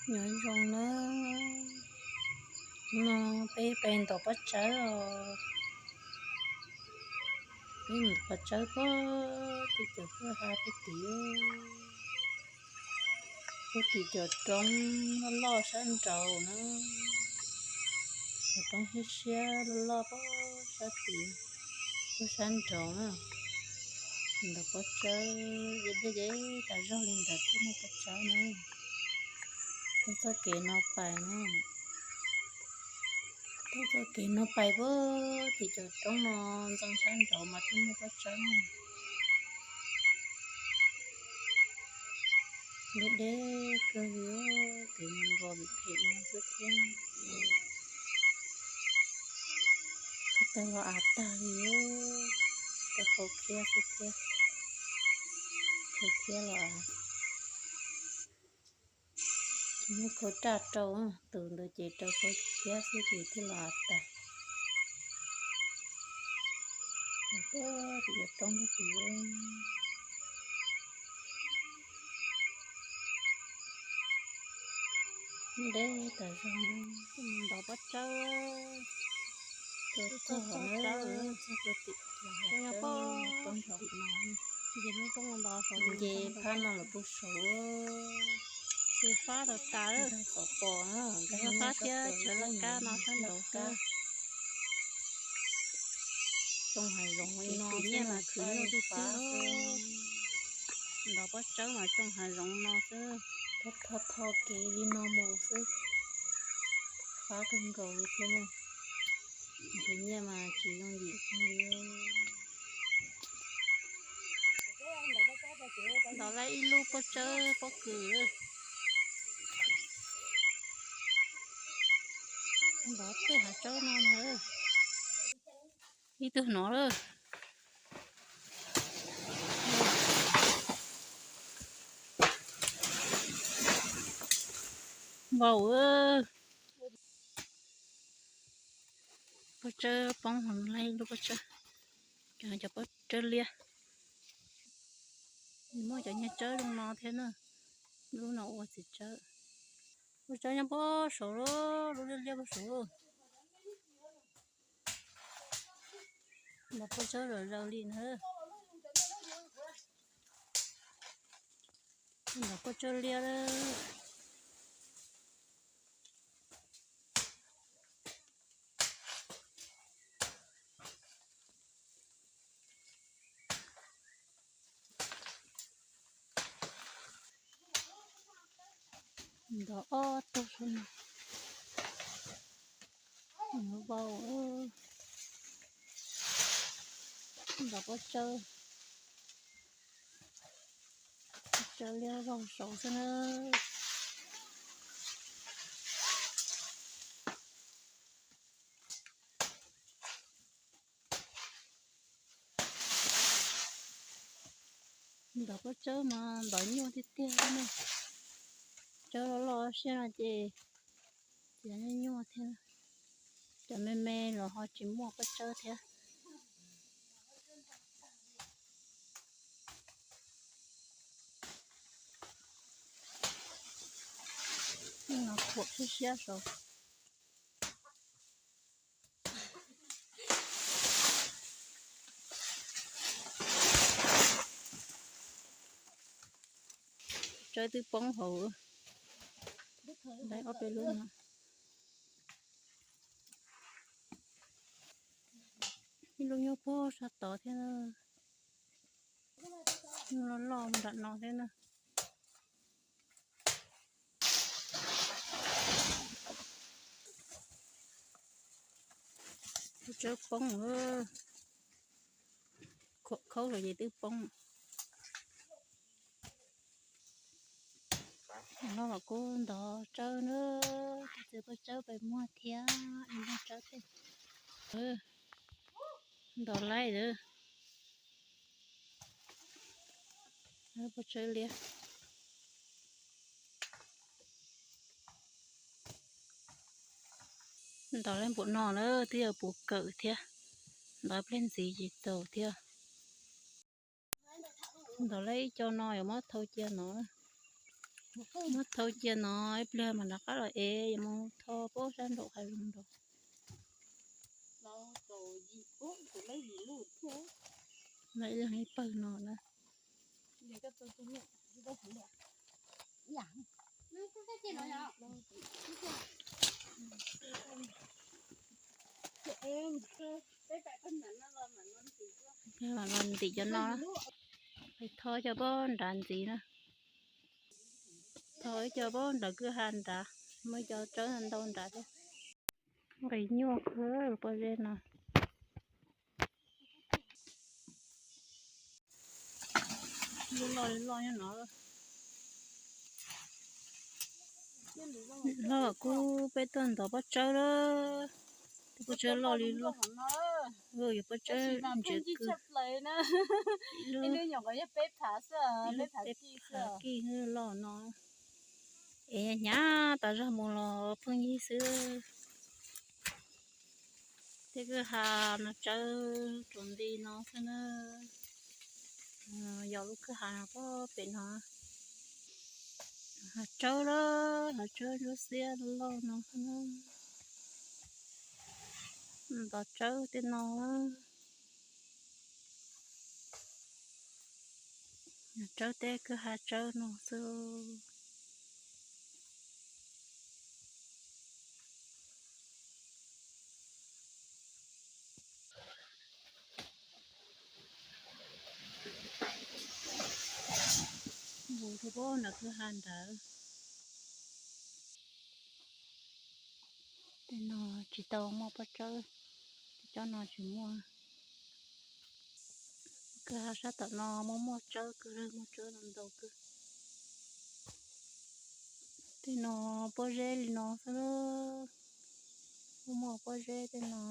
Nyob zoo na, no peb pais ntov pob tsawb os. Peb mus ntov pob tsawb puag tim cov kwj ha puag tim, puag tim cov roob loj loj sab nraud na. Cov roob siab siab loj loj puag sab tim, puag sab nraud na. Ntov pob tsawb deb deb tas zog li ntawd thiaj muaj pob tsawb na. Taug txoj kev no pais na. Taug txoj kev no pais puag tim cov roob no ntxeev sab nraud mas thiaj muaj pob tsawb na. Deb deb kawg li, kev nqos phem phem no xwb thiab. Kuv tawg los av tag li, tawg khau khiab xwb thiab. Khau khiab los av, tsis muaj khau raj rau, tus ntawd ces rau khau khiab xwb ces thiaj los av tag. Puag tim cov roob puag tim, deb tas zog, ntov pob tsawb, txog tim, nce phab no los puag saud, ces fab tau tas, xov pos, fab thiab tsawv laj kab no sab nraud xwb. Tsoo hav zoov li no xwb, nyiaj mas khwv nyuj tiag tiag. Ntov pob tsawb mas tsoo hav zoov no xwb. Tho tho kev li no mus xwb, fab kawg nkaus li thiab na. Nrhiav nyiaj mas tsis yooj yim li. Ntov lawm ib lub pob tsawb pob kws, ntov tej hav tsawb no na. Ib tug hnov lawm. Vau, pob tsawb poob hauv lub pob tsawb, cov pob tsawb liab. Muaj cov niag tsawb zoo no thiab na, lub no ua txiv tsawb. Pob tsawb nyob puag saud, lub liab liab puag saud. Ntov pob tsawb zom zaws li na. Ntov pob tsawb liab lawm. Ntov ob tug saud no. Vau, ntov pob tsawb, pob tsawb liab vau saud xwb na. Ntov pob tsawb mas ntov nyuaj tiag tiag ne. Tsawb loj loj siab no ces txiav nyuaj nyuaj thiab. Cov me me los ho tsis muaj pob tsawb thiab. No khuam siab siab saud. Tsawb twb poob hauv, ob peb lub no. Ib lub nyob puag sab tod thiab. Loj loj nram no thiab na. Pob tsawb poob, khuam khaub los ces twb poob. No los kuj ntov tsawb na, tus txiv pob tsawb pes muag thiab, muag tsawb thiab. Ntov laib lawm. Pob tsawb liab. Ntov laib npaum no lawm twb yuav puv kawm thiab. Ntov pliag ntxiv tsis txaus thiab. Ntov laib ib co no yuav muab thau cia no. Muab thau cia no ib pliag mam rov qab los ev, yuav mus thau pab sab nraum hav zoov nraud. Ib leeg ib pawg no na. Mam los ntim cov no, thau cov pob nrad ntxiv na. Thau ib co pob nrad kwj ha nrad, muaj cov tsawb ntau nrad thiab. Nqis nyuaj kawg pob zeb no. Loj li loj nyob no. Loj kub peb tuaj ntov pob tsawb lawm. Pob tsawb loj li loj. Yuav pob tsawb ntsev kawg. Ib lub kis loj no. Es hnyav tas zog mus los pheej yig xwb. Tej kwj ha no tsawb tsuas nti no xwb na. Yog lub kwj ha no pob pem no. Hav tsawb lawm, hav tsawb ntsuab xiab loj no xwb na. Ntov tsawb tej no. Tsawb tej kwj ha tsawb no xwb. Nqus rau pob nram kwj ha nrad. Tej no tsis tau muaj pob tsawb, tej tsob no tsis muaj. Kwj ha sab tom no muaj muaj tsawb kawg, muaj tsawb no ntau kawg. Tej no pob zeb li no xwb, muaj muaj pob zeb tej no.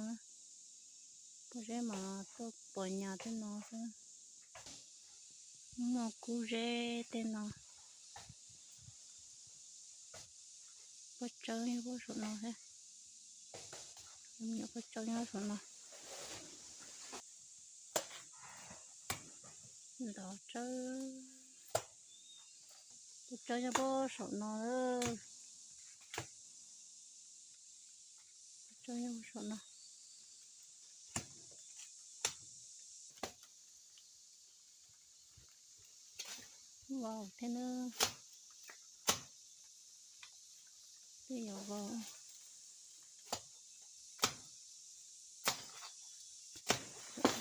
Pob zeb mas tuaj pom nyas tej no xwb. Muaj kub zeb tej no. Pob tsawb nyob pob saum no thiab. Pob tsawb nyob saum no. Ntov tsawb, pob tsawb nyob pob saum no. Pob tsawb nyob pob saum no. Vau thiab na. Tej yog vau.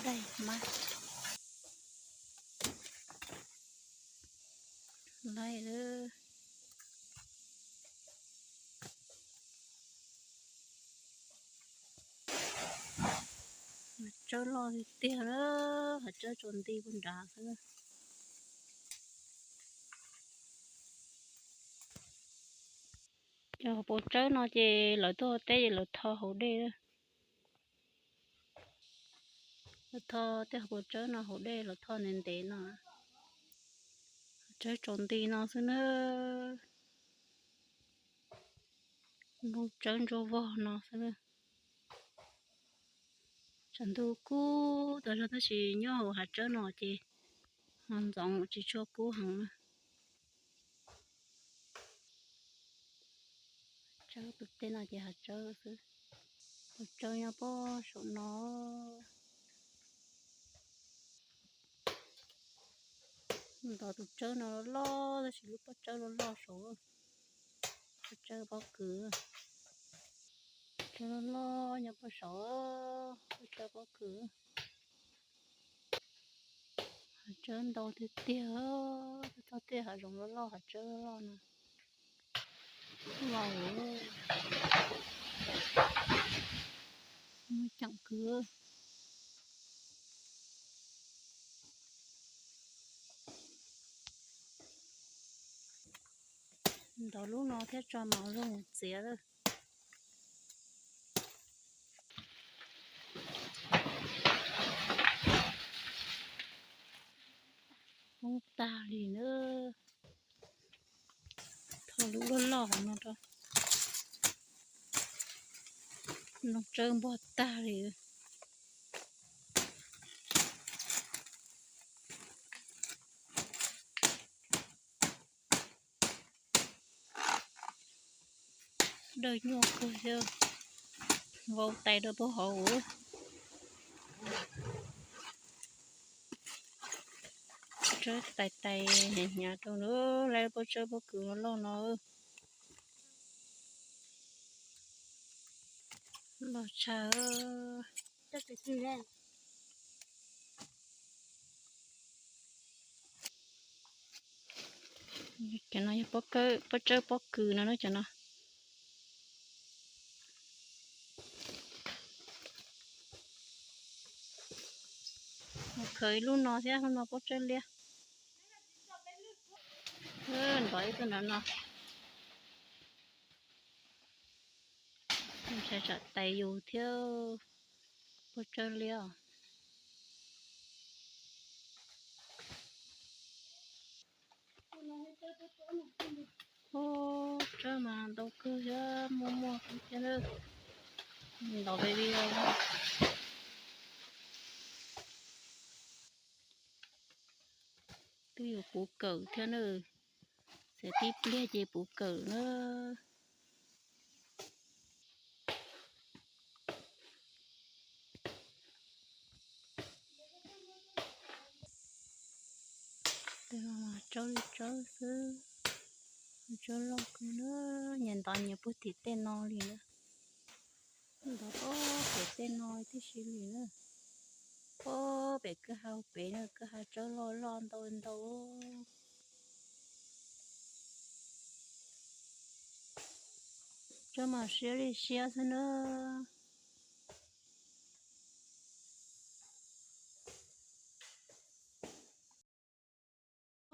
Daig mas. Laib lawm. Hav tsawb loj tiag tiag na, hav tsawb tsuas nti puag nrad xwb. Cov hauv paus tsawb no ces lawv tuaj teb ces lawv tho hauv dej. Lawv tho tej hauv paus tsawb no hauv dej, lawv tho ntev ntev no. Tsawb tsuas nti no xwb na. Nplooj tsawb ntsuab vog no xwb. Tshav ntuj kub tas zog tab sis nyob hauv hav tsawb no ces ho ntxoov tsis tshua kub heev na. Tsawb tus tej no ces hav tsawb xwb. Tus tsawb nyob pob saum no. Ntov tus tsawb no loj loj tab sis lub pob tsawb loj loj saud. Pob tsawb pob kws. Tsawb loj loj nyob pob saud, pob tsawb pob kws. Hav tsawb ntau tiag tiag, txog tej hav zoov loj loj hav tsawb loj no. Vau, muaj ceem kawg. Ntov lub no thiab tso mov zoo txiav lawm. Poob tag li na. Tho lub loj loj no rau. Nplooj tsawb npog tag li. Dawb nyuaj kawg thiab, vau tais rau puag hauv. Tsawb tais tais hnyav hnyav rau na, lawv pob tsawb pob kws loj loj no. Loj tshaj. Cov no yog pob tsawb pob kws no na cov no. Mus khaws ib lub no thiab, lub no pob tsawb liab. Nrov ib tug nrov no. Ntshai tsam tais yus thiab, pob tsawb liab os. Ub, tsawb mas ntau kawg thiab, muaj muaj thiab na. Ntaus peb vij no. Twb yuav puv kawm thiab na, txiav tib pliag ces puv kawm na. Tsawb li tsawb xwb, tsawb loj kawg na, nyias ntov nyias puag tim tej no li na. Ntov puag pem tej no tib si li na. Puag pem kwj ha pem na, kwj ha tsawb loj loj ntau ntau. Tsawb mas siab li siab xwb na.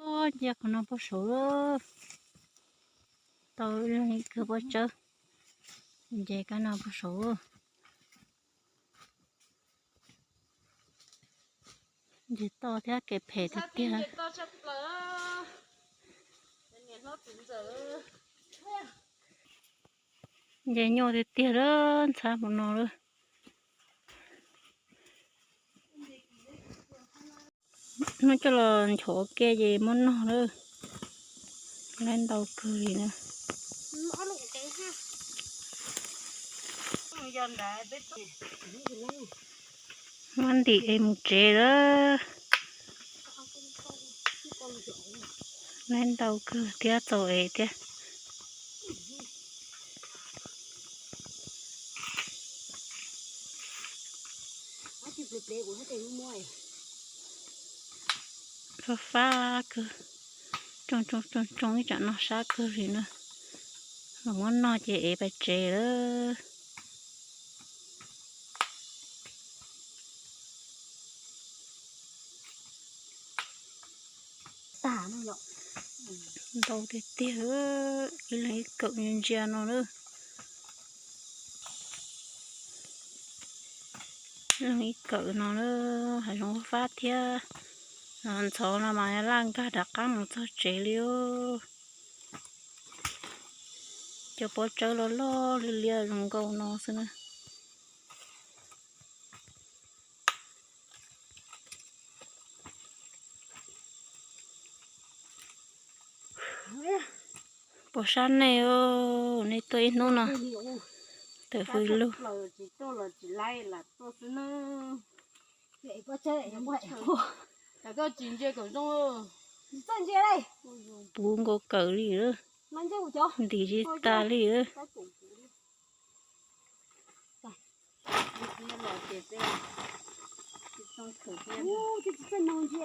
Ub, cia qhov no puag saud. Tau ib leeg ib kawg pob tsawb. Nce kab no puag saud. Nce toj thiab kev phem tiag tiag. Nce nyuaj tiag tiag lawm, ntxhab mus no lawm. Muab coj los nchov ua ke ces muab noj lawm. Laib ntau kawg li na. Muab ntim es mus tsev lawm. Laib ntau kawg thiab txaus es thiab. Fab fab kawg, tsoo tsoo tsoo tsoo ib tsam no sab kawg li na. Los muab noj ces ev pais tsev lawm. Ntau tiag tiag, ib leeg ib kawm ntsia ntsia no na. Ib leeg ib kawm no na, hav zoov fab thiab. Ntxhov no mas laj nkag rov qab mus txog tsev li os. Cov pob tsawb loj loj liab liab zoo nkauj no xwb na. Puas sab nej, nej tuaj ib hnub no tawm hws lug. Puv nkaus kawm li, ntim tsis tas li.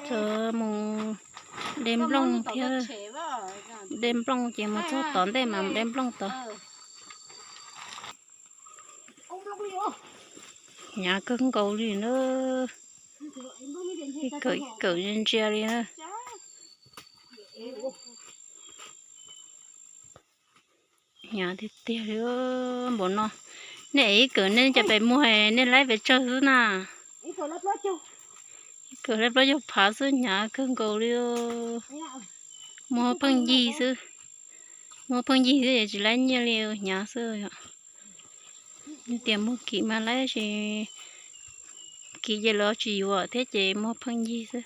Txog mus de nplooj thiab, de nplooj ces mus txog tom ntej mas de nplooj tod. Hnyav kawg nkaus li na, ib kawm ib kawm ntsia ntsia li na. Hnyav tiag tiag li npaum no. Nej ib kawm nej cov pes muag nej laib pes tsawg xwb na? Ib kawm laib plaub caug phav xwb, hnyav kawg nkaus li. Muag pheej yig xwb, muag pheej yig xwb es tsis laib nyiaj li, hnyav xwb yom. Tias muag kim mas laib, kim ces lawv tsis yuav thiab ces muag pheej yig xwb.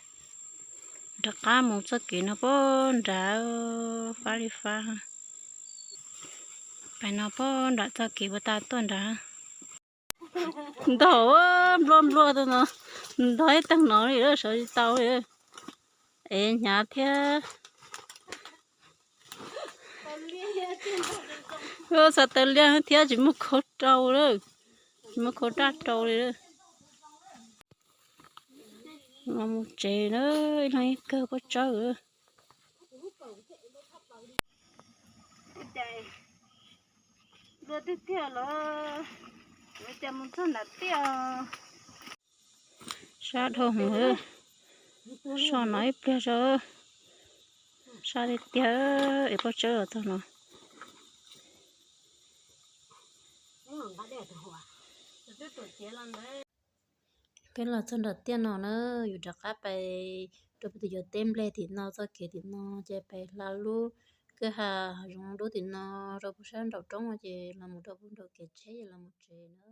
Rov qab mus txoj kev no puag nrad, fab li fab. Pais no puag nram txoj kev puag ta tuaj nrad. Ntog nplua nplua tau no, ntog ib teeg no li sawv tsis tau li. Es hnyav thiab. Xav taw liaj thiab tsis muaj khau rau lawm, tsis muaj khau raj rau li. Los mus tsev na, ib leeg ib kawg pob tsawb. Dua tiag tiag los, ua cas mus txog nram tiaj. Sab dhau hwv, so no ib pliag so, sab tiag tiag es pob tsawb los txog no. Peb los txog nram tiaj no na, yus rov qab pais rau peb tus cov teb nplej tim no, txoj kev tim no ces pais hla lub kwj ha hav zoov dub tim no rau puag sab nraum roob ces los mus rau puag nraum kev tsheb los mus tsev na.